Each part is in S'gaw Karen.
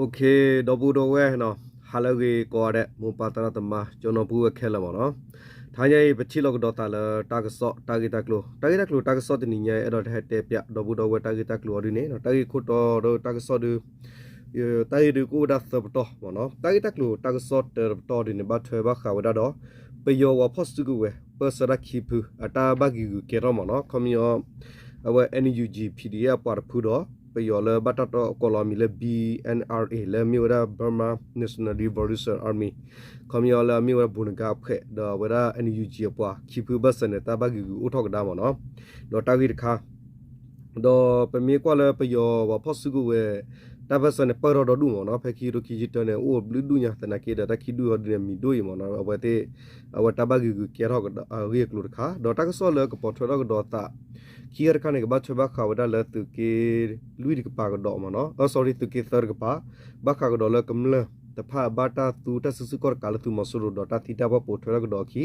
ဒီပုၢ်ဒီဝဲၢ် ဟါလၢအဂ့ၤကိးဂၤဒဲး မိၢ်ပၢ်သရၣ်သမါ ကၠီနီၤပုၢ်ဝဲၢ်ခဲလၢာ်မ့ၢ်နီၤ, တဟါညါအံၤ ပထံၣ်လိာ်ကဒီးသးလၢတၢ်ကစီၣ်တၢ်ဂ့ၢ်တၢ်ကျိၤ, တၢ်ဂ့ၢ်တၢ်ကျိၤတၢ်ကစီၣ်တနံၤညါအံၤ အဲၣ်ဒိးတဟဲတဲပၠး ဒီပုၢ်ဒီဝဲၢ်တၢ်ဂ့ၢ်တၢ်ကျိၤအီၤဒ်န့ၣ် တၢ်ဂ့ၢ်ခိၣ်တီဒီးတၢ်ကစီၣ်ဒုး တၢ်ဂ့ၢ်ဒုးကအိၣ်ဝဲဒၣ်သၢပတီၢ်မ့ၢ်နီၤ, တၢ်ဂ့ၢ်တၢ်ကျိၤတၢ်ကစီၣ်တၢတပတီၢ်ဒ်န့ၣ် ဘၣ်ထွဲဘၣ်ဃးဝဲဒၣ်ဒီး ပယီၤဝၤဖီၣ်စုကဝဲၤ ပၢၢ်ဆၢတၢ်ခံဖု အတၢ်ဘၣ်ဂံာ်ဂုာ်ကဲထီၣ်မ့ၢ်နီၤ, ခီပညီ အဝဲ NUG PDF အပှၤတဖုဒီး ပယီၤလၢဘၣ်တၢ်တီၢ်ကိးလီၤအမံၤလၢ BNRA လၢအမ့ၢ်ဝဲဒၣ် Burma National Revolution Army ခီပညီလၢအမ့ၢ်ဝဲဒၣ် ဘိနကါအဖှဲး ဒီးအဝဲဒၣ် NUG အပှၤခံဖုဘၢၣ်စၢၤန့ၣ် တၢ်ဘၣ်ဂံာ်ဂုာ်အိၣ်ထီၣ်ကဒါမ့ၢ်နီၤ, ဒီးတၢ်ဂ့ၢ်တခါ ဒီးပမ့ၢ်ကွၢ်လၢပယီၤဝၤဖီၣ်စုကဝဲၤ တၢ်ဘၢၣ်စၢၤန့ၣ် ပၢၢ်ထီၣ်ဒီဒူၣ်မ့ၢ်နီၤ, ဖဲခံကထိခံဆံတၢန့ၣ် အိၣ်ဘျုးဒူၣ်ညါသနာ်က့ဒီး တၢ်ခံဒူၣ်အီၤဒ်န့ၣ် မံၤဒိၣ်အံၤမ့ၢ်နီၤ, အဝဲသ့ၣ် အဝဲတၢ်ဘၣ်ဂံာ်ဂုာ်ကဲထီၣ်အဂ့ၢ်အကျိၤတခါ, ဒီးတၢ်ကစီၣ်လၢကပိာ်ထွဲထီၣ်ကဒီးသး ခံခါတခါန့ၣ် ကဘၣ်ထွဲဘၣ်ဃးဝဲဒၣ်လၢသုးက့လွံၢ်တကပၤကဒီးမ့ၢ်နီၤ, အ sorry သုးက့သၢတကပၤ ဘၣ်ဃးကဒီးလၢကမျၢၢ်တဖၣ်ဘၣ်တၢ်သူတၢ်စုဆူၣ်ခီၣ်တကးလၢသုးမီၤစိရိၤဒီးတၢ်သံတၢ်ပှၢ်ပိာ်ထွဲထီၣ်ကဒီးအခံ,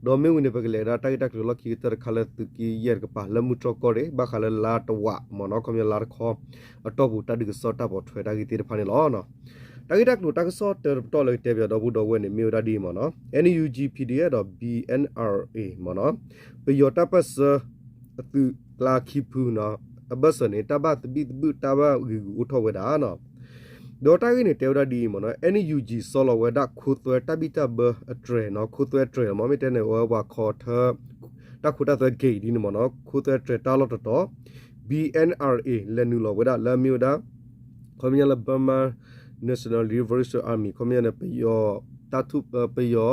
ဒီးမ့ၢ်ဝံၤန့ၣ် ပကလဲၤဒၣ်တၢ်ဂ့ၢ်တၢ်ကျိၤလီၢ်ခံကတၢၢ်တခါလၢသုးက့ယဲၢ်တကပၤ လၢမုၢ်တြီၢ်ကီၢ်ရ့ၣ် ဘၣ်ဃးလၢလါတဝးမ့ၢ်နီၤ, ခီပညီလါတခီ အတီၢ်ပူၤတၢ်ဒုးကစီၣ်တၢ်ပိာ်ထွဲတၢ်ဂ့ၢ်သ့ၣ်တဖၣ်န့ၣ်လီၤ. တၢ်ဂ့ၢ်တၢ်ကျိၤတၢ်ကစီၣ်တၢတပတီၢ်လၢကတဲပၠးဒီပုၢ်ဒီဝဲၢ်န့ၣ် မ့ၢ်ဝဲဒၣ်ဒ်အံၤမ့ၢ်နီၤ, NUG PDF ဒီး BNRA မ့ၢ်နီၤ, ပယီၤတၢ်ပၢၢ်ဆၢ အသုးကျါခံဖုနီၤ, အဘၢၣ်စၢၤန့ၣ် တၢ်ဘၣ်သဘံၣ်သဘုၣ်တၢ်ဘၣ်ဂံာ်ဂူာ်အိၣ်ထီၣ်ဝဲဒၣ်နီၤ, ဒီးတၢ်ဂ့ၢ်န့ၣ်တဲဝဲဒၣ်ဒ်အံၤမ့ၢ်နီၤ, NUG စီလီၤဝဲဒၣ်ခိသွဲတၢ်ဘံၣ်တၢ်ဘၢအတြဲၤနီၤ, ခိသွဲတြဲၤမ့ၢ်မ့ၢ်တဲန့ၣ် အဝဲပှၤခီထၢ တၢ်ခိတၢ်သွဲ gate ဒ်န့ၣ်မ့ၢ်နီၤ, ခိသွဲတြဲၤတၢ်လီၢ်တတီၤ, BNRA လဲၤနုာ်လီၤဝဲဒၣ်လၢအမ့ၢ်ဝဲဒၣ် ခီပညီလၢ Burma National Revolution Army ခီပညီန့ၣ် ပယီၤ တၢ်ထူၣ် ပယီၤ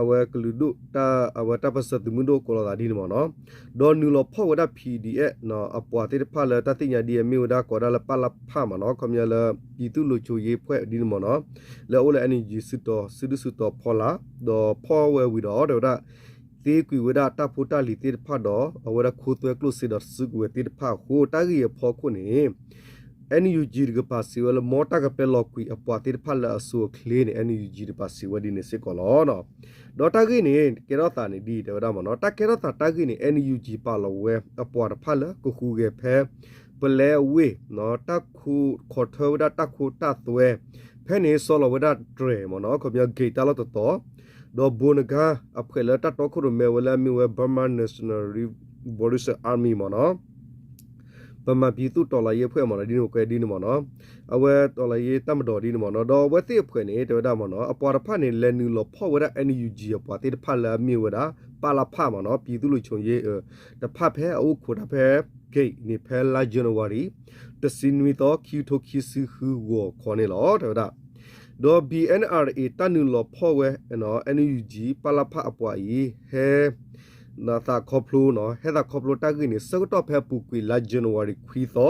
အဝဲကလုာ်ဒူၣ် အဝဲတၢ်ပၢၢ်ဆၢသုးမုၢ်ဒိၣ်ကိးလီၤသးဒ်န့ၣ်မ့ၢ်နီၤ, ဒီးနုာ်လီၤဖီၣ်ဝဲဒၣ် PDF နီၤ, အပှၤသ့ၣ်တဖၣ်လၢတၢ်သ့ၣ်ညါဒ်အမ့ၢ်ဝဲဒၣ်ကိးဒၣ်လၢ ပလဖ မ့ၢ်နီၤ, ခီပညီလၢ ပြည်သူ့လွတ်မြောက်ရေးအဖွဲ့ ဒ်န့ၣ်မ့ၢ်နီၤ, လၢအအိၣ်လၢ NUG စုတီၤ စုဒုၣ်စုတီၤဖီလာ်, ဒီးဖီၣ်ဝဲဝံၤဒီး တဲဝဲဒၣ် သ့ကွံာ်ဝဲဒၣ်တၢ်ဖိတၢ်လံၤသ့ၣ်တဖၣ်ဒီး အဝဲဒၣ်ခိသွဲကျိၣ်စ့ဒီးစုကဝဲၤသ့ၣ်တဖၣ်အဃိ တၢ်ဂ့ၢ်အဖီခိၣ်န့ၣ် NUG တကပၤစံးဝဲလၢ မ်တၢ်ကပဲလီၤကွံာ်အပှၤသ့ၣ်တဖၣ်လၢအစိၤအချ့န့ၣ် NUG တကပၤစံးဝဲဒ်န့ၣ်စ့ၢ်ကီးလီၤ. ဒီးတၢ်ဂ့ၢ်န့ၣ် ကဲထီၣ်သးန့ၣ်ဒ်အံၤတဲဝဲဒၣ်မ့ၢ်နီၤ, တၢ်ကဲထီၣ်သးတၢ်ဂ့ၢ်န့ၣ် NUG ပာ်လီၤဝဲအပှၤတဖၣ်လၢကဃုဂဲၤဖဲ ပလဲအဝ့ၢ် တၢ်ခိ ခိးထၢဝဲဒၣ်တၢ်ခိတၢ်သွဲ ဖဲန့ၣ်စီလီၤဝဲဒၣ်တြဲၤမ့ၢ်နီၤ, ခီပညီ gate တၢ်လီၢ်တတီၤ, ဒီးဘိနကါအဖှဲးလၢတၢ်တီခိၣ်ရိၣ်မဲဝဲလၢအမ့ၢ်ဝဲ Burma National Revolution Army မ့ၢ်နီၤ, ဗမာပြည်သူ့တော်လှန်ရေးအဖွဲ့ မ့ၢ်နီၤ, ဒ်န့ၣ်ကွဲးဒ်န့ၣ်မ့ၢ်နီၤ, အဝဲ တော်လှန်ရေးတပ်မတော် ဒ်န့ၣ်မ့ၢ်နီၤ, ဒီးအဝဲသ့ၣ်အဖှဲးန့ၣ် တဲဝဲဒၣ်မ့ၢ်နီၤ, အပှၤတဖၣ်န့ၣ် လဲၤနုာ်လီၤဖီၣ်ဝဲဒၣ် NUG အပှၤသ့ၣ်တဖၣ်လၢအမ့ၢ်ဝဲဒၣ် ပလဖ မ့ၢ်နီၤ, ပြည်သူ့လွတ်မြောက်ရေး တဖၣ်ဖဲအအိၣ်ခိးတၢ်ဖဲ gate န့ၣ် ဖဲလါ January တဆံနွံသီ ခံကထိခံဆံဃုဂီၤခီန့ၣ်လီၤ တဲဝဲဒၣ်. ဒီး BNRA တၢ်နုာ်လီၤဖီၣ်ဝဲ NUG ပလဖ အပှၤအံၤ ဟဲ သးခီဖျိနီၤ, ဟဲသးခီဖျိတၢ်ဂ့ၢ်န့ၣ် ဆၢကတီၢ်ဖဲအပူၤကွံာ်လါ January ခွံသီ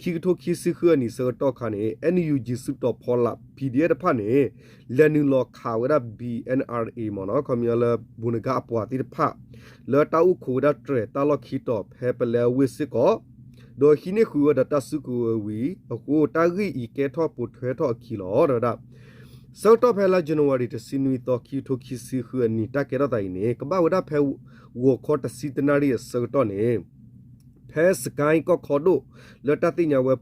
ခံကထိခံဆံဃုအနံၣ်ဆၢကတီၢ်ခါန့ၣ် NUG စုတီၤဖီလာ် PDF တဖၣ်န့ၣ် လဲၤနုာ်လီၤခးဝဲဒၣ် BNRA မ့ၢ်နီၤ, ခီပညီလၢ ဘိနကါအပှၤသ့ၣ်တဖၣ် လၢတၢ်အိၣ်ခိးဝဲဒၣ်တြဲၤတၢ်လီၢ်ခံတီၤဖဲပလဲအဝ့ၢ်စ့ၢ်ကီး, ဒီးဟံးန့ၢ်ဃုာ်ဝဲဒီးတၢ်စုကဝဲၤဝံၤအဃိ တၢ်ဂ့ၢ်အံၤကဲထီၣ်ပိာ်ထွဲထီၣ်အခံလီၤ တဲဝဲဒၣ်. ဆၢကတီၢ်ဖဲလါ January တဆံနွံသီ ခံကထိခံဆံဃုအနံၣ် တၢ်ကဲထီၣ်သးအံၤန့ၣ် ကဘၣ်ဝဲဒၣ်ဖဲ ဂီၤခီတဆံတနၣ်ရံၣ်အဆၢကတီၢ်န့ၣ် ဖဲစကဲကီၢ်ခီဒိၣ် လၢတၢ်သ့ၣ်ညါဝဲ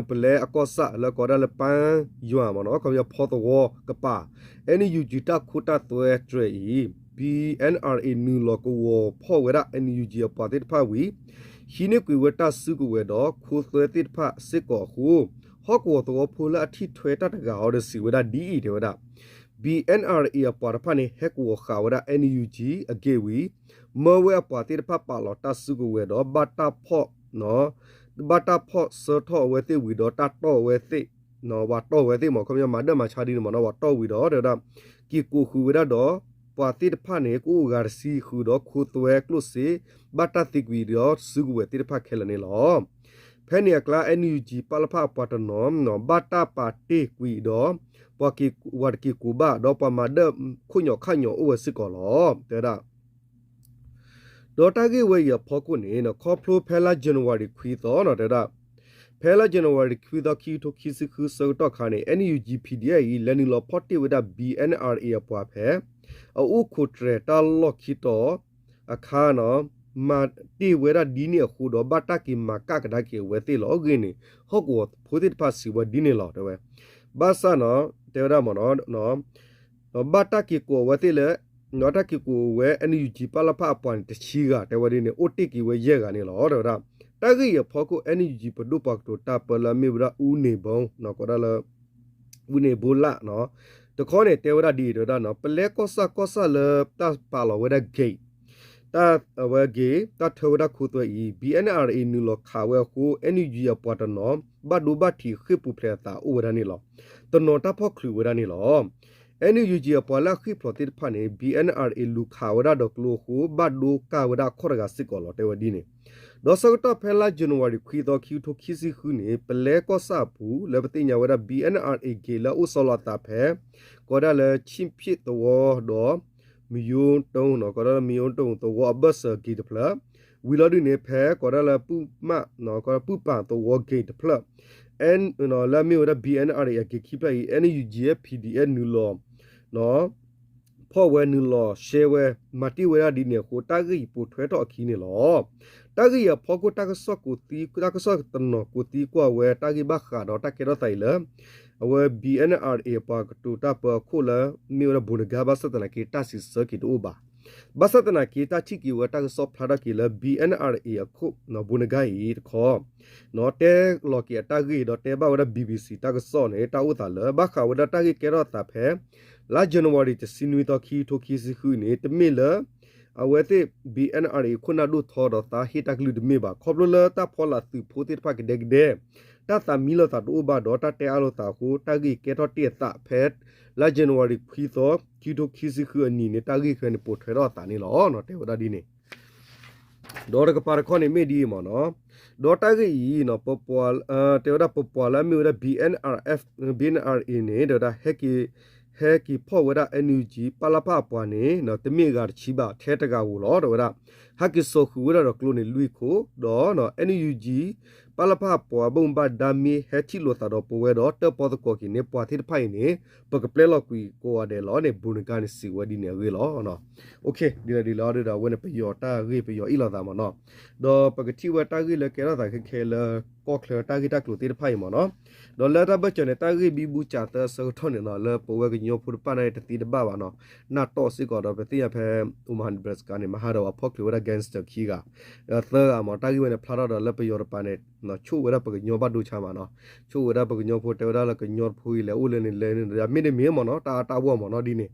ပလဲအကီၢ်ဆၣ် လၢကိးဒၣ်လၢပၢ်ယွၤမ့ၢ်နီၤ, ခီပညီဖီသဝီကပၤ NUG တၢ်ခိတၢ်သွဲတြဲၤအံၤ BNRA နုာ်လီၤကဝီၤဖီၣ်ဝဲဒၣ် NUG အပှၤသ့ၣ်တဖၣ်ဝံၤ ဟံးန့ၢ်ကွံာ်ဝဲတၢ်စုကဝဲၤဒီးခိသွဲသ့ၣ်တဖၣ်စ့ၢ်ကီးအဃိ ဟီၣ်ကဝီၤသဝီဖိလၢအထံၣ်ထွဲတၢ်တဂၤအီၤဒီးစံးဝဲဒၣ်ဒ်အံၤ တဲဝဲဒၣ်. BNRA အပှၤတဖၣ်န့ၣ် ဟဲကဝီၤဃာ်ဝဲဒၣ် NUG အ gate ဝံၤ မၢဝဲအပှၤသ့ၣ်တဖၣ်ပာ်လီၤတၢ်စုကဝဲၤဒီး ဘၣ်တၢ်ဖီၣ် ဘၣ်တၢ်ဖီၣ်ဆၢထီၣ်အဝဲသ့ၣ်ဝံၤဒီး တၢ်တီၢ်ဝဲသ့ၣ် ဝၤတီၢ်ဝဲသ့ၣ်မ့ၢ် ခီပညီမၤဒၢၣ်မၤဆါဒ်န့ၣ်မ့ၢ်နီၤ, ဝၤတီၢ်ဝံၤဒီး တဲဝဲဒၣ် က့ၤကိးဃုာ်ဝဲဒၣ်ဒီး ပှၤသ့ၣ်တဖၣ်န့ၣ် ကအိၣ်ဂၤတဆံဃုာ်ဒီး ခိသွဲကျိၣ်စ့ ဘၣ်တၢ်သံကွံာ်ဒီးစုကဝဲၤသ့ၣ်တဖၣ်ခဲလၢာ်န့ၣ်လီၤ. ဖဲန့ၣ်အကျါ NUG ပလဖ အပှၤတနီၤ ဘၣ်တၢ်ပာ်တ့ၢ်ကွံာ်ဒီး ပှၤက့ၤ ဝၤတက့ၤကိးဘၣ် ဒီးပှၤမၤဒၢၣ်ခိၣ်ညိးခၣ်ညိးအိၣ်ဝဲစ့ၢ်ကီးလီၤ တဲဝဲဒၣ်. ဒီးတၢ်ဂ့ၢ်ဝဲအံၤအဖီခိၣ်န့ၣ် ခီဖျိဖဲလါ January ခွံသီနီၤ တဲဝဲဒၣ်, ဖဲလါ January ခွံသီ ခံကထိခံဆံဃု ဆၢကတီၢ်ခါန့ၣ် NUG PDF အံၤ လဲၤနုာ်လီၤဖီၣ်တ့ၢ်ဝဲဒၣ် BNRA အပှၤဖဲ အအိၣ်ခိးတြဲၤတၢ်လီၢ်ခံတီၤအခါနီၤ, မၤတ့ၢ်ဝဲဒၣ်ဒ်န့ၣ်အဃိဒီး ဘၣ်တၢ်က့ၤမၤကၣ်ကဒါက့ၤအဝဲသ့ၣ်လီၤ. အဂ့ၢ်န့ၣ် ဟီၣ်ကဝီၤဖိသ့ၣ်တဖၣ်စံးဝဲဒ်န့ၣ်လီၤ တဲဝဲ. ဘၣ်ဆၣ်နီၤ တဲဝဲဒၣ်မ့ၢ်နီၤ ဘၣ်တၢ်က့ၤကိးအဝဲသ့ၣ်လၢ တၢ်က့ၤကိးဝဲ NUG ပၣ်လၢ်ဖၣ်အပှၤန့ၣ် တဆံဂၤ တဲဝဲဒ်န့ၣ် အိၣ်တ့ၢ်က့ၤဝဲယဲၢ်ဂၤန့ၣ်လီၤ တဲဝဲဒၣ်. တၢ်ဂ့ၢ်အံၤအဖီခိၣ် NUG ပဒိၣ်ပှၤကတိၤတၢ်ပၢလၢအမ့ၢ်ဝဲဒၣ် အူန့ၣ်ဘိ ကိးဒၣ်လၢ အူန့ၣ်ဘိလၣ်နီၤ တခီန့ၣ် တဲဝဲဒၣ်ဒ်အံၤ တဲဝဲဒၣ်နီၤ ပလဲကီၢ်ဆၣ်ကီၢ်ဆၣ်လၢတၢ်ပာ်လီၤဝဲဒၣ် gate တၢ်အဝဲ gate တၢ်ထၢဝဲဒၣ်ခိသွဲအံၤ BNRA နုာ်လီၤခးဝဲအဃိ NUG အပှၤတနီၤ ဘၣ်ဒိဘၣ်ထံးဃ့ၢ်ပူၤဖျဲးအသးအိၣ်ဝဲဒၣ်န့ၣ်လီၤ. တနီၤတၢ်ဖီၣ်ချုးဝဲဒၣ်န့ၣ်လီၤ. NUG အပှၤလၢအဃ့ၢ်ဖျိးသ့ၣ်တဖၣ်န့ၣ် BNRA လူၤခးဝဲဒၣ်ဒီးကျိအဃိ ဘၣ်ဒိကၢ်ဝဲဒၣ်အခီၣ်တဂၤစ့ၢ်ကီးလီၤ တဲဝဲဒ်န့ၣ် ဒီးဆၢကတီၢ်ဖဲလါ January ခွံသီ ခံကထိခံဆံဃုန့ၣ် ပလဲကီၢ်ဆၣ်အပူၤ လၢပသ့ၣ်ညါဝဲဒၣ် BNRA gate လၢအအိၣ်ဆီလီၤအသးဖဲ ကိးဒၣ်လၢ ခၠံၣ်ဖ့ၣ်သဝီဒီး မယိတိၣ် ကိးဒၣ်လၢမယိတိၣ်သဝီအဘၢၣ်စၢၤ gate တဖျၢၣ် ဝံၤလီၤဒုးန့ၣ် ဖဲကိးဒၣ်လၢ ပုၢ်ပၢ်သဝီ gate တဖျၢၣ် လၢအမ့ၢ်ဝဲဒၣ် BNRA အ gate ခံဖျၢၣ်အံၤ NUG PDF နုာ်လီၤ ဖီၣ်ဝဲနုာ်လီၤရှဲဝဲ မၤတ့ၢ်ဝဲဒၣ်ဒ်န့ၣ်အဃိ တၢ်ဂ့ၢ်အံၤပိာ်ထွဲထီၣ်အခံန့ၣ်လီၤ. တၢ်ဂ့ၢ်အံၤအဖီခိၣ် တၢ်ကစီၣ်ကိးသံ တၢ်ကစီၣ်တနီၤကိးသံကွၢ်ဝဲ တၢ်ဂ့ၢ်ဘၣ်ဃးဒီးတၢ်ကဲထီၣ်သးအံၤလၢ အဝဲ BNRA အပှၤကတိၤတၢ်ပၢအခိၣ်လၢ မ့ၢ်ဝဲဒၣ် ဘိးနဂါ ဘၣ်ဆၣ်သနာ်က့ တၢ်စံးဆၢက့ၤတအိၣ်ဘၣ်. ဘၣ်ဆၣ်သနာ်က့ တၢ်ထံၣ်က့ၤဝဲတၢ်ကစီၣ်ဖျါထီၣ်က့ၤလၢ BNRA အခိၣ် ဘိးနဂါအံၤတခီ တဲလီၤက့ၤအတၢ်ဂ့ၢ်ဒီးတဲဘၣ်ဝဲဒၣ် BBC တၢ်ကစီၣ်န့ၣ် တၢ်အိၣ်သးလၢ ဘၣ်ဃးဝဲဒၣ်တၢ်ဂ့ၢ်ကဲထီၣ်သးဖဲ လါ January တဆံနွံသီ ခံကထိခံဆံဃုန့ၣ် တမ့ၢ်လၢ အဝဲသ့ၣ် BNRA အခိၣ်နၢ်ဒိၣ်ထီဒီးသးဟ့ၣ်တၢ်ကလုၢ်တမ့ၢ်ဘၣ်. ခီဖျိလၢတၢ်ဖီလာ်သုးဖိသ့ၣ်တဖၣ်ကဒဲကဒဲ တၢ်သးမံလိာ်သးတအိၣ်ဘၣ်ဒီး တၢ်တဲအါလိာ်သးအဃိ တၢ်ဂ့ၢ်ကဲထီၣ်တ့ၢ်အသးဖဲ လါ January ခွံသီ ခံကထိခံဆံဃုအနံၤန့ၣ် တၢ်ဂ့ၢ်ခဲန့ၣ် ပိာ်ထွဲထီၣ်အသးန့ၣ်လီၤ. တဲဝဲဒၣ်ဒ်န့ၣ် ဒီးတကပၤတခီန့ၣ်မ့ၢ်ဒ်အံၤမ့ၢ်နီၤ, ဒီးတၢ်ဂ့ၢ်အံၤ တဲဝဲဒၣ်ပပှၤလၢအမ့ၢ်ဝဲဒၣ် BNRF, BNRA န့ၣ် တဲဝဲဒၣ် ဟဲက့ၤဖီၣ်ဝဲဒၣ် NUG ပၣ်လၣ်ဖၣ်အပှၤန့ၣ် တမ့ၢ်အဂၤတဆံဘၣ် ထဲတဂၤဧိၤလီၤ တဲဝဲဒၣ်. ဟဲက့ၤစိာ်ဃုာ်ဝဲဒၣ်ဒီးကျိန့ၣ်လွံၢ်ခိၣ် ဒီး NUG ပၣ်လၣ်ဖၣ်အပှၤဘၣ်မူဘၣ်ဒါမ့ၢ်ဟဲထံၣ်လိာ်သးဒီးပဝဲဒီး တၢၣ်ပီၣ်သကိးက့ၤန့ၣ် ပှၤသ့ၣ်တဖၣ်အံၤန့ၣ် ပကပျဲလီၤကွံာ်ကိးဂၤဒဲးလီၤန့ၣ် ဘိးနဂါန့ၣ်စံးဝဲဒ်န့ၣ်အဂ့ၢ်လီၤ. ဒ်လဲၣ်ဒ်လဲၣ်အီၤဒီး အဝဲန့ၣ်ပယီၤတၢ်ဂ့ၢ်ပယီၤအ့ၣ်လိာ်သးမ့ၢ်နီၤ, ဒီးပကထံၣ်ဝဲတၢ်ဂ့ၢ်လၢကဲထီၣ်သးခဲခဲလၢကီၢ်ချၢတၢ်ဂ့ၢ်တၢ်ကျိၤသ့ၣ်တဖၣ်အံၤမ့ၢ်နီၤ, ဒီးလၢတၢ်ဘၢၣ်စၢၤန့ၣ် တၢ်ဂ့ၢ်ဘံဘူစးသၢအဆၢကတီၢ်န့ၣ်နီၤ လၢပဝဲကညီဖိတဖၣ်န့ၣ်တသံတဘၣ်ဘၣ်နီၤ, နၢ်တီၢ်စ့ၢ်ကီးဒီးပသ့ၣ်ညါဖဲ Omaha Nebraska န့ၣ် မဟါဒီးပှၤဖီၣ်ချုးဝဲဒၣ် gangster ခံဂၤ သၢဂၤမ့ၢ် တၢ်ဂ့ၢ်ဝဲန့ၣ်ဖျါထီၣ်ဒီးလၢပယီၤတပၤန့ၣ် ဆိၣ်ဝဲဒၣ်ပကညီဘၣ်ဒိဆါမ့ၢ်နီၤ, ဆိၣ်ဝဲဒၣ်ပကညီဖိတဲဝဲဒၣ်လၢကညီတဖိအံၤလဲၤအိၣ်လၢန့ၣ်လဲၤန့ၣ်ဒီး မ့တမ့ၢ်မ့ၢ်နီၤ တၢ်အါတၢ်ဝီမ့ၢ်နီၤဒ်န့ၣ်,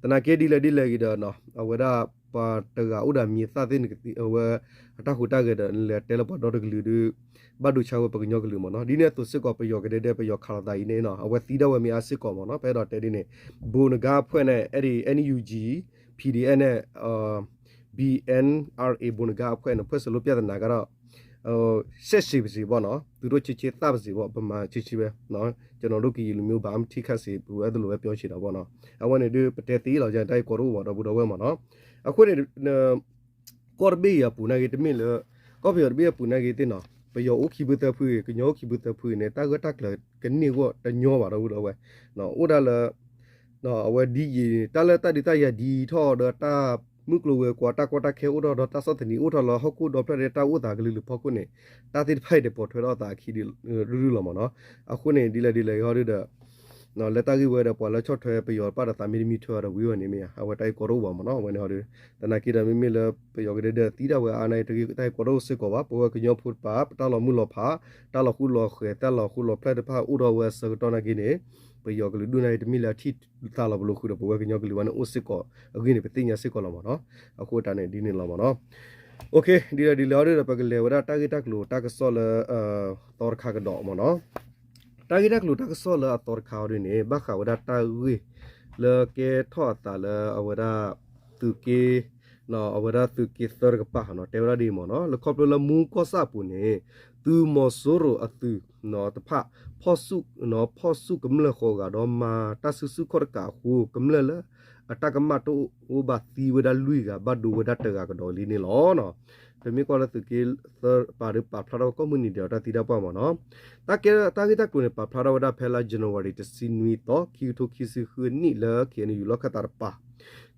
သနာ်က့ဒ်လဲၣ်ဒ်လဲၣ်ဂ့ၤဒီး အဝဲဒၣ်ပှၤတဂၤအိၣ်ဒီးအမံၤအသၣ်သ့ၣ်န့ၣ် အဝဲအတၢ်ဟူးတၢ်ဂဲၤဒီးလဲၤတဲလၢပှၤဒီတကလုာ်ဒီး ဘၣ်ဒိဆါဝဲပကညီကလုာ်မ့ၢ်နီၤ, ဒ်န့ၣ်အသိးစ့ၢ်ကီးပယီၤကဒဲဒဲ ပယီၤခးလိာ်သးအံၤန့ၣ်နီၤ အဝဲသံဒၣ်ဝဲမ့ၢ်အါစ့ၢ်ကီးမ့ၢ်နီၤ, ပအဲၣ်ဒိးတဲဒ်န့ၣ် ဘိးနဂါအဖွဲ့န့ၣ် အဲၣ်ဒိး NUG, PDF န့ၣ် BNRA ဘိးနဂါအဖွဲ့န့ၣ် ဖွဲ့စည်းလို့ပြဿနာကတော့ ဆက်စေပါစေပေါ့နော်, သူတို့ချက်ချင်းသတ်ပါစေပေါ့, ဗမာချက်ချင်းပဲနော်, ကျွန်တော်တို့ကရင်လူမျိုး ဘာမှထိခိုက်စေဘူး အဲ့ဒါလိုပဲပြောချင်တာပေါ့နော်, အဝဲန့ၣ်ဒုးပတဲသ့လီၤ တၢ်ဂ့ၢ်ကီတအိၣ်ဘၣ် ဒီပုၢ်ဒီဝဲၢ်မ့ၢ်နော်, အဃိန့ၣ် ကီၢ်တဘ့ၣ်အံၤအပူၤနာ်က့တမ့ၢ်လၢ ကီၢ်ပယီၤတဘ့ၣ်အပူၤနာ်က့သ့ၣ်နီၤ, ပယီၤအိၣ်ခံဘုသၢဖုဂ့ၤ ကညီအိၣ်ခံဘုသၢဖုဂ့ၤန့ၣ် တၢ်ဂၢၢ်တၢ်ကျၢၤကန့ၢ်ဂီၢ်တၢ်ဝံၤဒီးဝဲ, အိၣ်ဒၣ်လၢ အဝဲဒ်ယံၤ တၢ်လၢတၢ်ဒုးတၢ်ယၤဒ်ထီၣ်ဒီးတၢ်မုၢ်ကျိၤဝဲၤကွာ် တၢ်ကီတၢ်ခဲအိၣ်ထီၣ်ဒီးတၢ်ဆီၣ်သနံးအိၣ်ထီၣ်လၢဟီၣ်ခိၣ်ဒီဖျၢၣ်ဒီး တၢ်အိၣ်သးကလုာ်လုာ်ဖီခိၣ်န့ၣ် တၢ်သ့ၣ်တဖၣ်အံၤန့ၣ် ပိာ်ထွဲထီၣ်အသးအခံဒုးလီၤမ့ၢ်နီၤ, အဃိန့ၣ် ဒ်လဲၣ်ဒ်လဲၣ်ဂ့ၤဟီဒုးဒီး လၢတၢ်ဂ့ၢ်ဝဲဒီး ပှၤလၢဆီၣ်ထွဲပယီၤတဖၣ်ဒီးသးမ့တမံထွဲအီၤဒီးဝံၤဝဲန့ၣ်မ့ၢ်ဧါ အဝဲတၢ်ဂ့ၢ်ကီတအိၣ်ဘၣ်မ့ၢ်နီၤ, အဝဲန့ၣ်ဟီဒုး သနာ်က့ဒီးမ့မ့ၢ်လၢပယီၤကဒဲဒဲသံဒၣ်ဝဲအါန့ၣ် တၢ်ဂ့ၢ်ကီတအိၣ်စ့ၢ်ကီးဘၣ်, ပဝဲကညီဖိတပၤ ပတၢ်လီၤမုၢ်လီၤဖး တၢ်လီၤဃူလီၤဃဲၤ တၢ်လီၤဃူလီၤဖျဲၢၣ်တဖၣ်အိၣ်ထီၣ်ဝဲအဆၢကတီၢ်နာ်က့န့ၣ် ပယီၤကလုာ်ဒူၣ်နာ်က့တမ့ၢ်လၢအထံၣ်သးလီၤပလိာ်ဃုာ်ဒီး ပဝဲကညီကလုာ်ဘၣ်န့ၣ်အိၣ်စ့ၢ်ကီးအဂ့ၢ်န့ၣ် ပသ့ၣ်ညါစ့ၢ်ကီးလီၤမ့ၢ်နီၤ, အဃိတၢ်န့ၣ်ဒ်န့ၣ်လီၤမ့ၢ်နီၤ. ဒ်လဲၣ်ဒ်လဲၣ်ဟီဒုးဒီး ပကလဲၤဝဲဒၣ်တၢ်ဂ့ၢ်တၢ်ကျိၤတၢ်ကစီၣ်လၢ သီတခါကဒီးမ့ၢ်နီၤ, တၢ်ဂ့ၢ်တၢ်ကျိၤတၢ်ကစီၣ်လၢအသီတခါဟီဒုးန့ၣ် ဘၣ်ဃးဝဲဒၣ်တၢ်ဂ့ၢ်လၢကဲထီၣ်အသးလၢအဝဲဒၣ် သုးက့ အဝဲဒၣ်သုးက့သၢတကပၤနီၤ တဲဝဲဒၣ်ဒ်အံၤမ့ၢ်နီၤ, လၢခီဖျိလၢမူကီၢ်ဆၣ်အပူၤန့ၣ် သုးမီၤစိရိၤအသုးတဖၣ် ဖီၣ်ဆူၣ်ကမျၢၢ်ဃိးဂၤဒီးမၤတၢ်စုဆူၣ်ခီၣ်တကးအဃိ ကမျၢၢ်လၢအတၢ်ကမၣ်တအိၣ်ဘၣ်သံဝဲဒၣ်လွံၢ်ဂၤ ဘၣ်ဒိဝဲဒၣ်တဂၤကဒီးလံန့ၣ်လီၤ. ပမ့ၢ်ကွၢ်လၢသုးက့သၢတကပၤဒီး ပာ်ဖျါထီၣ်ဝဲကိးမုၢ်နံၤဒဲးအတၢ်သံတၢ်ပှၢ်မ့ၢ်နီၤ, တၢ်ဂ့ၢ်တၢ်ကျိၤန့ၣ် ပာ်ဖျါထီၣ်ဝဲဒၣ်ဖဲလါ January တဆံနွံသီ ခံကထိခံဆံဃုနံၣ်လၢ KNU လီၢ်ခၢၣ်သးတကပၤ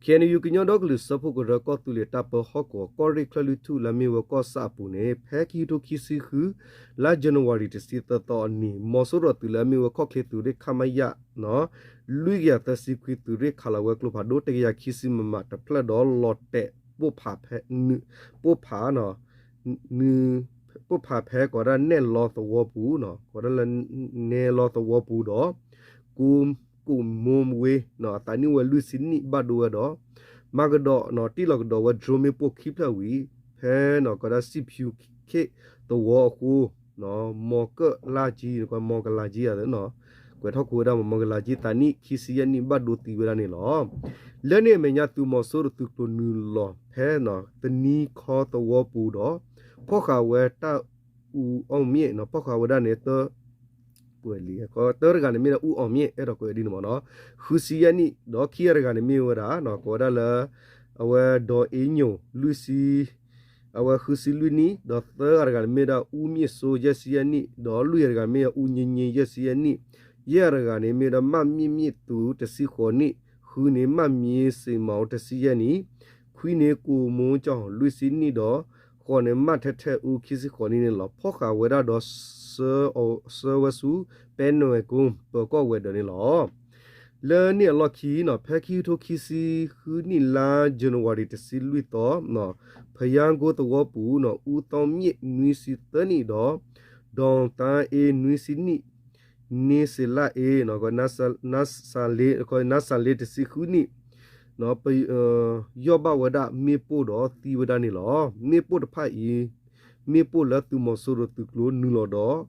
ခ့ၣ်အဲၣ်ယူၣ် ကညီဒီကလုာ်စၢဖှိၣ်ကရၢ ကီၢ်သူလ့ၤတၢ်ပၢဟီၣ်ကဝီၤ ကီၢ်ရ့ၣ်ချၢၣ်လွံၢ်ထူၣ်လၢအမ့ၢ်ဝဲကီၢ်ဆၣ်အပူၤန့ၣ် ဖဲခံကထိခံဆံဃု လါယနူၤအါရံၤတဆံသၢသီအနံၤ မီၤစိရိၤအသုးလၢအမ့ၢ်ဝဲခီၣ်ချ့သုးရ့ၣ် ခမရ လွံၢ်ကယၤသၢဆံခွံ သုးရ့ၣ်ခးလီၤဝဲကျိဖးဒိၣ် တကယၤခံဆံ မမ တဖျၢၣ်ဒီးလီၤတဲာ်ပိၢ်ဖးဖဲ ပိၢ်ဖး ပိၢ်ဖးဖဲကိးဒၣ်နဲၣ်လီၤသဝီပူၤ, ကိးဒၣ်လၢနဲၣ်လီၤသဝီပူၤဒီး ကိးမိၢ်ဝ့ အသးနံၣ်အိၣ်ဝဲလွံၢ်ဆံနံၣ် ဘၣ်ဒိဝဲဒီး မၤကဒီး တ့ၢ်လီၤကဒီးဝဲ drone မ့ၣ်ပိၢ်ခံဖျၢၣ်ဝံၤ ဖဲကိးဒၣ်စံၣ်ဖၠူခ့ၣ်သဝီအဃိ မီၤကလါကံ မီၤကလါကံဧါ ကွဲးထီၣ်ကိးဝဲဒၣ် မီၤကလါကံ သးနံၣ်ခံဆံယဲၢ်နံၣ် ဘၣ်ဒိသံဝဲဒၣ်န့ၣ်လီၤ. လၢန့ၣ်အမဲာ်ညါ သုးမီၤစိရိၤသုးကျိၤနုာ်လီၤဖဲ သနံခီသဝီပူၤဒီး ဖီၣ်ဃာ်ဝဲတၢ်အူအီၣ်မ့ၣ် ဖီၣ်ဃာ်ဝဲဒၣ်န့ၣ် တၢတဂၤန့ၣ်မ့ၢ်ဒၣ်အူအီၣ်မ့ၣ် အဲၣ်ဒိးကွဲးဒ်န့ၣ်မ့ၢ်နီၤ ဃုဆံယဲၢ်နံၣ် ဒီးခံဂၤတဂၤန့ၣ်မ့ၢ်ဝဲဒၣ် ကိးဝဲဒၣ်လၢ အဝဲဒီးအ့ညိၣ် လွံၢ်ဆံ အဝဲဃုဆံလွံၢ်နံၣ် ဒီးသၢဂၤတဂၤန့ၣ်မ့ၢ်ဒၣ်အူမ့ၣ်စိယဲၢ်ဆံယဲၢ်နံၣ် ဒီးလွံၢ်ဂၤတဂၤမ့ၢ်ဒၣ်အူည့ည့ ယဲၢ်ဆံယဲၢ်နံၣ် ယဲၢ်ဂၤတဂၤန့ၣ်မ့ၢ်ဒၣ် မၣ်မ့ၣ်မ့ၣ်သူ တဆံဃိးနံၣ် ဃုန့ၣ် မၣ်မ့ၣ်စ့မီၤ တဆံယဲၢ်နံၣ် ခွံန့ၣ် ကိးမိၢ်ကၠီၣ် လွံၢ်ဆံနံၣ်ဒီး ဃိးန့ၣ် မၣ်ထဲထဲအူ ခံဆံဃိးနံၣ်န့ၣ်လီၤ. ဖီၣ်ဃာ်ဝဲဒၣ်ဒီး ဆှၢဝဲဆူ ပဲနွဲၣ်ကိ ပၢၤကီၢ်ဝဲၤဒၢးန့ၣ်လီၤ. လၢန့ၣ်အလီၢ်ခံနီၤ ဖဲခံကထိခံဆံဃုနံၣ် လါယနူၤအါရံၤ တဆံလွံၢ်သီ ဖယါကိသဝီပူၤ အူသီမ့ၣ် နွံဆံသၢနံၣ်ဒီး ဒီးသါအ့ နွံဆံနံၣ် န့စ့လါအ့ နါစၤလ့ တဆံဃုနံၣ် ပယီၢ်ဘၣ်ဝဲဒၣ်မ့ၣ်ပိၢ်ဒီးသံဝဲဒၣ်န့ၣ်လီၤ. မ့ၣ်ပိၢ်တဖၣ်အံၤ မ့ၣ်ပိၢ်လၢသုးမီၤစိရိၤသုးကျိၤနုာ်လီၤဒီး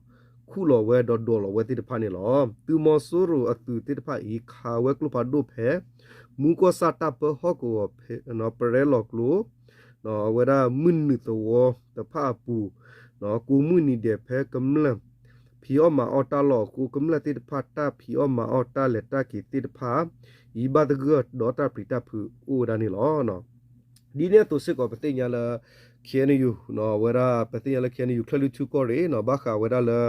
ခူၣ်လီၤဝဲဒီးဒိးလီၤဝဲသ့ၣ်တဖၣ်န့ၣ်လီၤ. သုးမီၤစိရိၤအသုးသ့ၣ်တဖၣ်အံၤ ခးဝဲကျိဖးဒိၣ်ဖဲ မူကီၢ်ဆၣ်တၢ်ပၢဟီၣ်ကဝီၤ ပရဲလီၤကျိ အဝဲဒၣ်မုၢ်နုာ်သဝီတဖၣ်အပူၤ ကိးမုၢ်နံၤဒဲးဖဲကမျၢၢ် ဖံးအီၣ်မၤအီၣ်တၢ်လီၢ်အဃိ ကမျၢၢ်သ့ၣ်တဖၣ်တၢ်ဖံးအီၣ်မၤအီၣ်တၢ်လဲၤတၢ်က့ၤသ့ၣ်တဖၣ် အံၤဘၣ်သဂၢၢ်ဒီးတၢ်ပျံၤတၢ်ဖုးအိၣ်ဝဲဒၣ်န့ၣ်လီၤ. ဒ်န့ၣ်အသိးစ့ၢ်ကီးပသ့ၣ်ညါလၢ ခ့ၣ်အဲၣ်ယူၣ် အဝဲဒၣ်ပသ့ၣ်ညါလၢ ခ့ၣ်အဲၣ်ယူၣ် ချၢၣ်လွံၢ်ထူၣ်ကီၢ်ရ့ၣ် ဘၣ်ဃးဝဲဒၣ်လၢ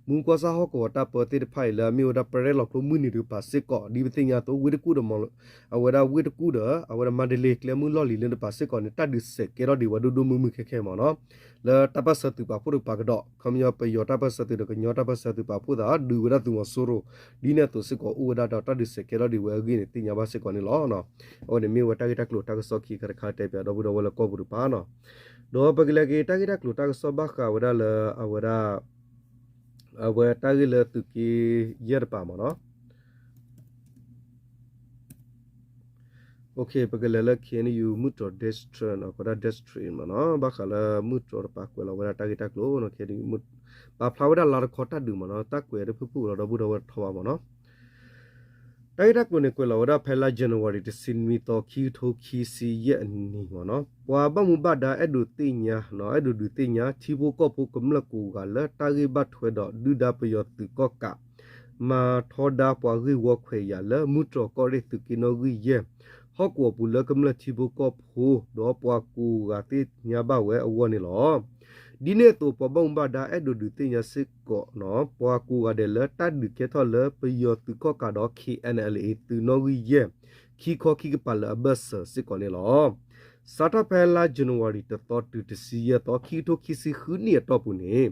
မူကီၢ်ဆၣ်ဟီၣ်ကဝီၤတၢ်ပၢသ့ၣ်တဖၣ်အံၤလၢအမ့ၢ်ဝဲဒၣ်ပရဲလီၤကျိမုၢ်နံၤတကပၤစ့ၢ်ကီး ဒ်ပသ့ၣ်ညါအသိး ဝ့ၢ်တကူၣ်ဒီး အဝဲဒၣ်ဝ့ၢ်တကူၣ်ဒီး အဝဲဒၣ်မါဒလ့ကျဲမုၢ်လီၢ်လံၤလၢတကပၤစ့ၢ်ကီးန့ၣ် တၢ်ဒုးစဲးကဲထီၣ်ဒံးဝဲဒိၣ်ဒိၣ်မုၢ်မုၢ်ခဲခဲမ့ၢ်နီၤ လၢတၢ်ပၢၢ်ဆၢသုးပာ်ဖှိၣ်တကပၤကဒီး ခီပညီပယီၤတၢ်ပၢၢ်ဆၢသုးဒီးကညီတၢ်ပၢၢ်ဆၢသုးပာ်ဖှိၣ်သး ဒုးဝဲဒၣ်သုးမီၤစိရိၤ ဒ်န့ၣ်အသိးစ့ၢ်ကီးအိၣ်ဝဲဒၣ်ဒီးတၢ်ဒုးစဲးကဲထီၣ်ဒံးဝဲအဂ့ၢ်န့ၣ် သ့ၣ်ညါဘၣ်စ့ၢ်ကီးန့ၣ်လီၤ. အဝဲန့ၣ်မ့ၢ်ဝဲတၢ်ဂ့ၢ်တၢ်ကျိၤတၢ်ကစီၣ်ခံခါတခါတဲပၠးဒီပုၢ်ဒီဝဲၢ်လၢကီၢ်ပူၤတကပၤနီၤ ဒီးပကလဲၤက့ၤတၢ်ဂ့ၢ်တၢ်ကျိၤတၢ်ကစီၣ်ဘၣ်ဃးဝဲဒၣ်လၢအဝဲဒၣ် အဝဲတၢ်ဂ့ၢ်လၢသုးက့ယဲၢ်တကပၤမ့ၢ်နီၤ ပကလဲၤလၢ ခ့ၣ်အဲၣ်ယူၣ် မုၢ်တြီၤ district နီၤ ကိးဒၣ် district မ့ၢ်နီၤ ဘၣ်ဃးလၢမုၢ်တြီၤတကပၤကွဲးလီၤဝဲဒၣ်တၢ်ဂ့ၢ်တၢ်ကျိၤနီၤ ခ့ၣ်အဲၣ်ယူၣ် ပာ်ဖျါဝဲဒၣ်လါတခီတၢ်ဒုးမ့ၢ်နီၤ တၢ်ကွဲးတဖုၣ်ဖုၣ်လီၤဒီပုၢ်ဒီဝဲၢ်ထီဘၣ်မ့ၢ်နီၤ တၢ်ဂ့ၢ်တၢ်ကျိၤန့ၣ် ကွဲးလီၤဝဲဒၣ်ဖဲလါ January တဆံနွံသီ ခံကထိခံဆံယဲၢ်အနံၤမ့ၢ်နီၤ ပှၤဘၣ်မူဘၣ်ဒါအဲၣ်ဒိးသ့ၣ်ညါ အဲၣ်ဒိးဒုးသ့ၣ်ညါ ထံဖိကီၢ်ဖိကမျၢၢ်ကိးဂၤလၢတၢ်ဂ့ၢ်ဘၣ်ထွဲဒီးဒုၣ်ဒါပယီၤသုးကီၣ်ကး မၤထီဒါပှၤဂ့ၢ်ဝီခွဲးယာ်လၢမုၢ်တြီၤကီၢ်ရ့ၣ်သုးက့နီၣ်ဂံၢ်ယဲၢ် ဟီၣ်ကဝီၤပူၤလၢကမျၢၢ်ထံဖိကီၢ်ဖိ ဒီးပှၤကိးဂၤသ့ၣ်ညါဘၣ်ဝဲအဂီၢ်န့ၣ်လီၤ. ဒ်န့ၣ်အသိး ပှၤဘၣ်မူဘၣ်ဒါအဲၣ်ဒိးဒုးသ့ၣ်ညါစ့ၢ်ကီး ပှၤကိးဂၤဒဲးလၢတၢ်ဒုးကဲထီၣ်လၢပယီၤသုးကီၣ်ကးဒီး ခ့ၣ်အဲၣ်အဲၣ်လ်အ့ သုးနီၣ်ဂံၢ်ယဲၢ် ခံခီခံကပၤလၢအဘၢၣ်စၢၤစ့ၢ်ကီးန့ၣ်လီၤ. စးထီၣ်ဖဲလါ January တသီတုၤတဆံယဲၢ်သီ ခံကထိခံဆံဃုနံၣ်အတီၢ်ပူၤန့ၣ်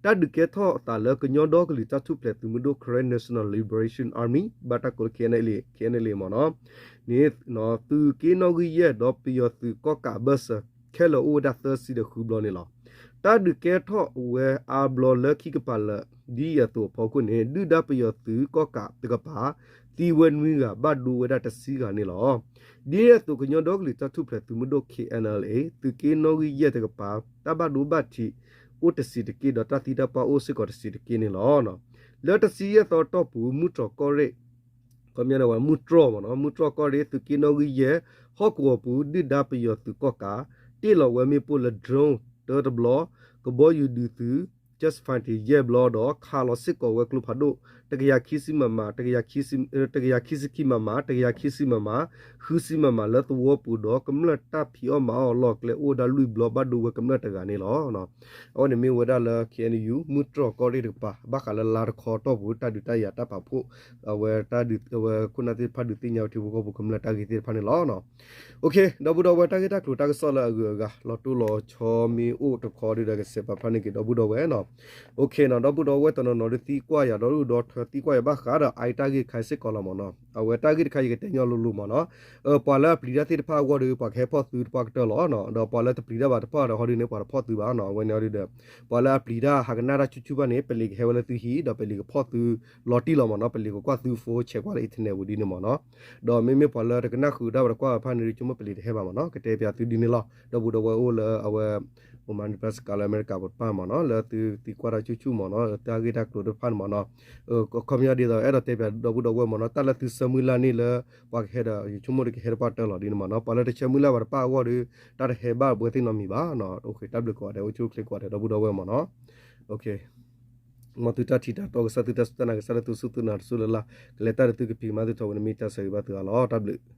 တၢ်ဒုးကဲထီၣ်အသးလၢကညီဒီကလုာ်တၢ်ထူၣ်ဖျဲးသုးမုၢ်ဒိၣ် Karen National Liberation Army ဘၣ်တၢ်ကိးလၢ ခ့ၣ်အဲၣ်အဲၣ်လ်အ့ ခ့ၣ်အဲၣ်အဲၣ်လ်အ့ မ့ၢ်နီၤ န့ၣ် သုးက့နီၣ်ဂံၢ်ယဲၢ်ဒီးပယီၤသုးကီၣ်ကးအဘၢၣ်စၢၤ ခဲလၢာ်အိၣ်ဝဲဒၣ်သၢဆံဒီးဃုဘျီန့ၣ်လီၤ. တၢ်ဒုးကဲထီၣ်ဝဲအါဘျီလၢခံကပၤလၢာ် ဒ်အံၤအသိးအဖီခိၣ်န့ၣ် ဒုၣ်ဒါပယီၤသုးကီၣ်ကးတကပၤ သံဝဲနွံဂၤ ဘၣ်ဒိဝဲဒၣ်တဆံဂၤန့ၣ်လီၤ. ဒ်န့ၣ်အသိး ကညီဒီကလုာ်တၢ်ထူၣ်ဖျဲးသုးမုၢ်ဒိၣ် ခ့ၣ်အဲၣ်အဲၣ်လ်အ့ သုးက့နီၣ်ဂံၢ်ယဲၢ်တကပၤ တၢ်ဘၣ်ဒိဘၣ်ထံးအိၣ်တဆံးတက့ၢ် ဒီးတၢ်သံတၢ်ပှၢ်အိၣ်စ့ၢ်ကီးတဆံးတက့ၢ်န့ၣ်လီၤ. လၢတဆံယဲၢ်သီတီၢ်ပူၤ မုၢ်တြီၤကီၢ်ရ့ၣ် ခီပညီန့ၣ်ဝဲ မုၢ်တြီၤမ့ၢ်နီၤ မုၢ်တြီၤကီၢ်ရ့ၣ် သုးက့နီၣ်ဂံၢ်ယဲၢ် ဟီၣ်ကဝီၤပူၤ ဒုၣ်ဒါပယီၤသုးကီၣ်ကး တ့ၢ်လီၤဝဲမ့ၣ်ပိၢ်လၢ drone တၢတဘျီ ကဘီယူၤဒုးသုး jet fighter ယဲၢ်ဘျီဒီး ခးလီၤစ့ၢ်ကီးဝဲကျိဖးဒိၣ် တကယၤခံဆံ MM, တကယၤခံဆံခံ MM, တကယၤခံဆံ MM, ဃုဆံ MM လၢသဝီပူၤဒီး ကမျၢၢ်တၢ်ဖံးအီၣ်မၤအီၣ်အလီၢ်အကျဲအိၣ်ဝဲဒၣ်လွံၢ်ဘျီဘၣ်ဒိဝဲကမျၢၢ်တဂၤန့ၣ်လီၤ. အဝဲန့ၣ်မ့ၢ်ဝဲဒၣ်လၢ KNU မုၢ်တြီၢ်ကီၢ်ရ့ၣ်တကပၤ ဘၣ်ဃးလၢလါတခီတီၢ်ပူၤ တၢ်ဒုးတၢ်ယၤတၢ်ပာ်ဖှိၣ် အဝဲတၢ်ဒုး အဝဲခိၣ်နၢ်သ့ၣ်တဖၣ်ဒုးသ့ၣ်ညါဝဲထံဖိကီၢ်ဖိကမျၢၢ်တၢ်ဂ့ၢ်သ့ၣ်တဖၣ်န့ၣ်လီၤ. ဒီပုၢ်ဒီဝဲၢ် တၢ်ဂ့ၢ်တၢ်ကျိၤတၢ်ကစီၣ်လၢအဂုၤအဂၤ လီၤတိၢ်လီၤဆီမ့ၢ်အိၣ်တခီဒုဒီး ကစဲးပာ်ဖျါန့ၢ်က့ၤဒီပုၢ်ဒီဝဲၢ်နီၤ. ဒီပုၢ်ဒီဝဲၢ်တနီၤနီၤဒုးသံကွၢ်ယၤ ဒီဒူၣ်ဒီထၢသံကွၢ်ယၤဘၣ်ဃးဒီး အအံၤတၢ်ဂ့ၢ်တခါစ့ၢ်ကီးလီၤမ့ၢ်နီၤ. အဝဲတၢ်ဂ့ၢ်တခါယကတဲညီလိၤလိၤမ့ၢ်နီၤ. ပှၤလၢအပျံၤတၢ်သ့ၣ်တဖၣ်အဂီၢ်ဒီး ပှၤကဟဲဖီၣ်သုတပှၢ်ကတၢၢ်လီၤ. ဒီးပှၤလၢတပျံၤတၢ်ဘၣ်တဖၣ်ဒီး ဟီဒုန့ၣ် ပှၤတဖီၣ်သုဘၣ်နီၤ. အဝဲန့ၣ်ဟီဒုဒီး ပှၤလၢအပျံၤတၢ်ဟးကနၣ်တၢ်ဆူၣ်ဆူၣ်ဘၣ်န့ၣ် ပလံၤကဟဲဝဲလၢသုဟံၣ် ဒီးပလံၤကဖီၣ်သုလီၤတံၢ်လီၤမ့ၢ်နီၤ. ပလံၤကကွၢ်သု phone ဆဲးကွၢ်လၢ internet ဝံၤဒ်န့ၣ်မ့ၢ်နီၤ. ဒီးမ့မ့ၢ်ပှၤလၢတကနၣ်ဃုာ်တၢ်ဘၣ်တကွၢ်ဘၣ်တဖၣ်န့ၣ် ယဆိကမိၣ်ပလံၤတဟဲဘၣ်မ့ၢ်နီၤ. ကတဲပၠးသုဒ်န့ၣ်လီၤ. ဒီပုၢ်ဒီဝဲၢ်အိၣ်လၢအဝဲ Omaha Nebraska လၢအမဲရကၤပူၤတဖၣ်မ့ၢ်နီၤ လၢသုသံကွၢ်တၢ်ဆူၣ်ဆူၣ်မ့ၢ်နီၤ တၢ်ဂ့ၢ်တၢ်ကျိၤတဖၣ်န့ၣ်မ့ၢ်နီၤ. ခီပညီဒ်သိး အဲၣ်ဒိးတဲပၠးဒီပုၢ်ဒီဝဲၢ်မ့ၢ်နီၤ တၢ်လၢသုဆၢမုၢ်လၢ်န့ၣ်လၢ ပှၤကဟဲဒီး ယဆိကမိၣ်ဒီးကဟဲတပှၢ်တၢၢ်လီၤဒ်န့ၣ်မ့ၢ်နီၤ. ပှၤလၢတဆၢမုၢ်လၢ်ဘၣ်တဖၣ်အဂီၢ်ဒီး တၢ်တဟဲဘၣ်ဝဲသ့ၣ်နီတမံၤဘၣ်နီၤ. အိၣ်ဃ့တၢ်ဘျုးကိးဂၤဒဲး အိၣ်ဆူၣ်အိၣ်ချ့ကိးဂၤဒဲး ဒီပုၢ်ဒီဝဲၢ်မ့ၢ်နီၤ. မ်သုတၢ်ထံၣ်တၢ်တီကစၢ် သုတၢ်စူၢ်တၢ်နာ်ကစၢ်လၢသုစူၢ်သုနာ်တစူၢ်လၢ်လၢ် ကလဲၤတၢ်ဒီးသုကဖံးကမၤသုထီၣ်ဝဲန့ၣ်မ့ၢ်တၢ်ဆၢဂ့ၤဘၣ်သုအါလီၤ. တၢ်ဘျုး